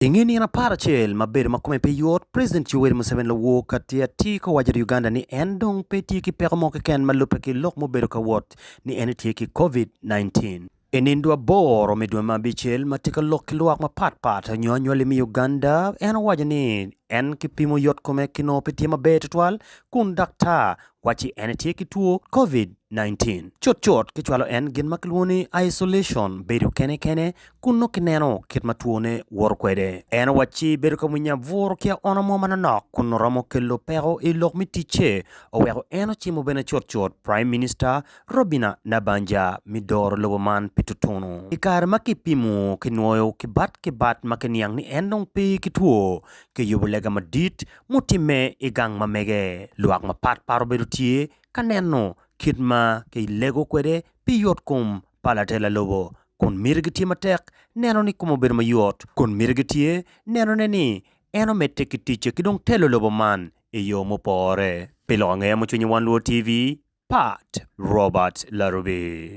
I nge nino aparacel ma bedo ma kome pe yot, President Yoweri Museveni lawor kati atir ka owaco Uganda ni en dong pe tye ki peko mo keken ma lubbe ki lok mubedo ka wot ni en etye ki Covid-19. I nindo aboro me dwe me abicel ma tye ka lok ki lwak mapat pat nyo anywali me Uganda, en owaco ni en kipimo yot kome ki nongo pe tye maber tutwal kun daktar wacci en etye ki two Covid-19. Cutcut kicwalo en gin ma kilwongo ni isolation, bedo kene kene, kun nongo kineno kit ma twone woto kwede. En owacci bedo ka winyo abwuro ki aona mo manonok kun romo kelo peko i lok me ticce oweko en ocimo bene cutcut Prime Minister Robinah Nabbanja me doro lobo man pi tutunu. I kare ma kipimo kinwoyo ki bat ki bat ma kiniang ni en dong pe ki two, kiyubo lega madit mutimme i gang ma mege. Lwak mapat pat obedo tye ka neno kit ma kilego kwede pi yotkom pa latela lobo kun mitigi tye matek neno ni kome obedo mayot kun mitigi tye nenone ni en omedde ki ticce ki dong telo lobo man i yo mupore. Pi lok angeya mucwiny i Wan Luo TV, Pat Robert Larubi.